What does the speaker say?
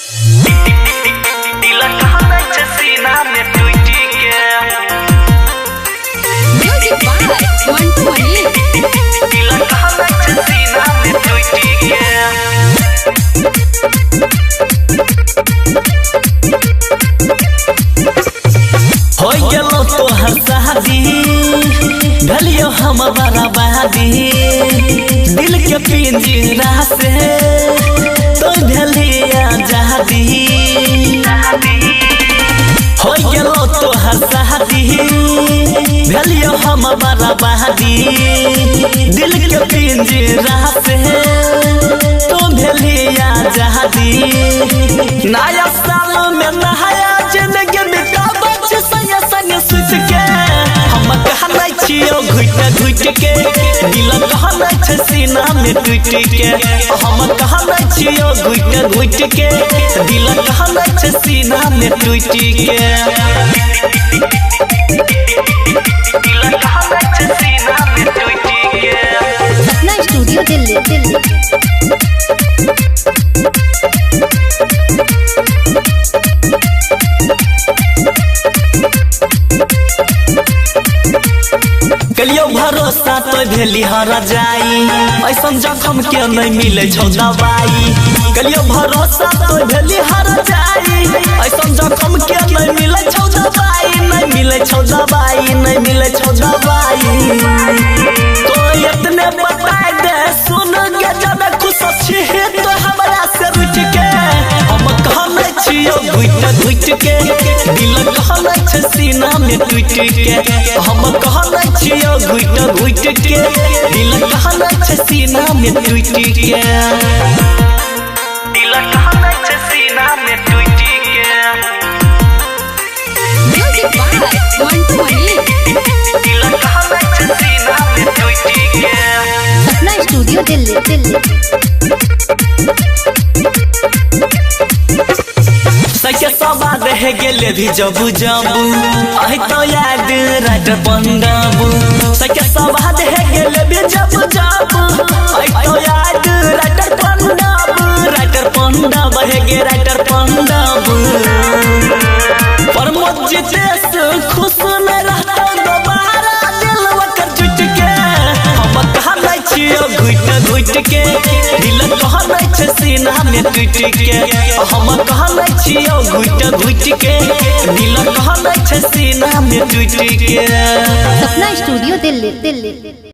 दिल कहने छै सीना में टूटी के। Music by Mantu Mani. दिल कहने छै सीना में टूटी के। हो गेलो तोहर शादी, ढलियो हम बर्बादी। दिल के पिंजरा से तो भेलिया आजादी। हो गेलो तोहर शादी, भेलियो हम बर्बादी। दिल के पिंजरा से तो भेलिया आजादी। नया साल में नया जिंदगी बिताबै छी संगे संगे सुत के। हम कहने छियौ घुटि घुटि के, दिल कहने छै सीना में टूटि के। हम कहने छियौ घुटि घुटि के, दिल कहने छै सीना में टूटि के। दिल कहने छै सीना में टूटी के। सपना स्टूडियो दिल्ली दिल्ली। कलियो भरोसा तो भेली हर जाई, ऐसन जखम के नहीं मिले छौ दवाई। कलियो भरोसा तो भेली हर जाई, ऐसन जखम के नहीं मिले छौ दवाई। नहीं मिले छौ दवाई, नहीं मिले छौ दवाई। तो इतने बताए दे सुन के, जब खुश छी तो हमरा से रुठ के। हम कहने छियौ घुटि घुटि के, दिल कहने छै सीना में टूटि के। हम कहने छियौ घुटि घुटि के, दिल कहने छै सीना में टूटि के। दिल कहने छै सीना में टूटी के। Music by Mantu Mani. दिल कहने छै सीना में टूटी के। सपना स्टूडियो दिल्ली दिल्ली। सके सवाद है गेले भी जबू जबू, अहि तो याद राइटर पंडाबू। सके सवाद है गेले भी जबू जबू, अहि तो याद राइटर पंडाबू। राइटर पंडाब है गे राइटर पंडाबू। प्रमोद जितेश खुश न रहता दोबारा दिल ओकर जुट के। हम कहने छियौ घुटि घुटि के, दिल कहने छै सीना में टूटि के। हम कहने छियौ घुटि घुटि के, दिल कहने छै सीना में टूटि के। सपना स्टूडियो दिल्ली दिल्ली।